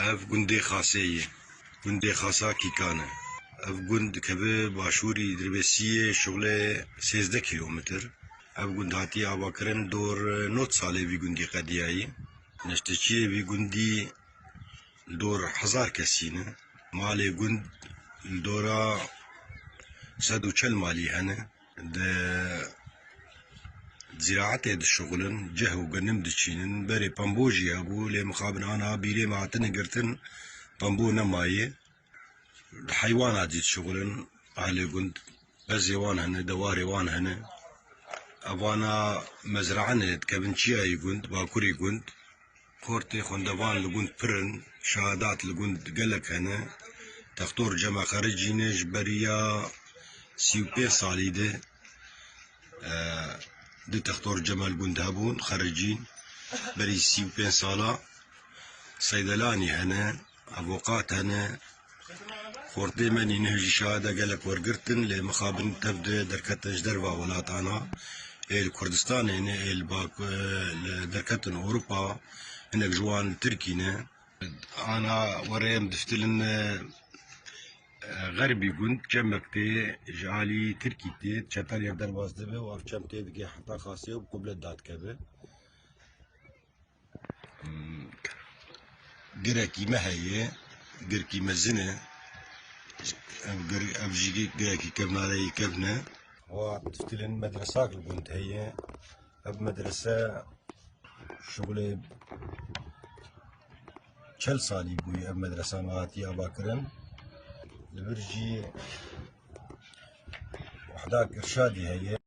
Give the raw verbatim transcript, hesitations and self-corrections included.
Ev gundê Xasê ye. Gundê Xasa Kîkan e. Ev gund dikeve başûrî Dirbêsiyê, şixulê sêzdeh kîlometr. Ev gund hatiye avakirin, dor nod salê vî gundî qediyayî. Neşteçiyê vî gundî li dor hezar kesî ne. Malê gund li dora sed û çel malî hene. Di zîraetê dişixulin, ceh û genim diçînin. Berê pembo jî hebû, lê mixabin ana bîrê me hatine girtin, pembo nemaye. Di heywana dî dişixulin, ehlê gund, bezê wan hene, dewarê wan hene. Evana mezraa ne, dikevin çiyayê gund, bakurê gund. Xortê xwendevan li gund pir in, şehadat li gund gelek hene. Textor Cema xericîne, ji beriya sî û pênc salî de, e, du Textor Cema li gund hebûn, xericîn, berî sî û pênc sala. Seydelanî hene, avokat hene. Xortê me nîne jî şahada gelek wergirtin, lê mixabin tev de derketin ji derva welatana. Ê li Kurdistanê ne, ê li bak-, li derketin Ewropa, hinek ji wan li Tirkî ne. Ana were em diftilin, e, xerbî gund, çemek tê, ji alî Tirkî tê, çetelê derbas dibe û ev çem tê dike heta Xasê û bi qublet dadikeve. Hmm. Girekî me heye, girkî mezin e. Ev gir-, ev jî gi-, girekî kevnareyî kevn e. Wa diftilin medresak li gund heye. Ev medrese şixulê çel salî bûye ev medresa me hatiye avakirin. Li vir jî Wehdak Irşadî heye.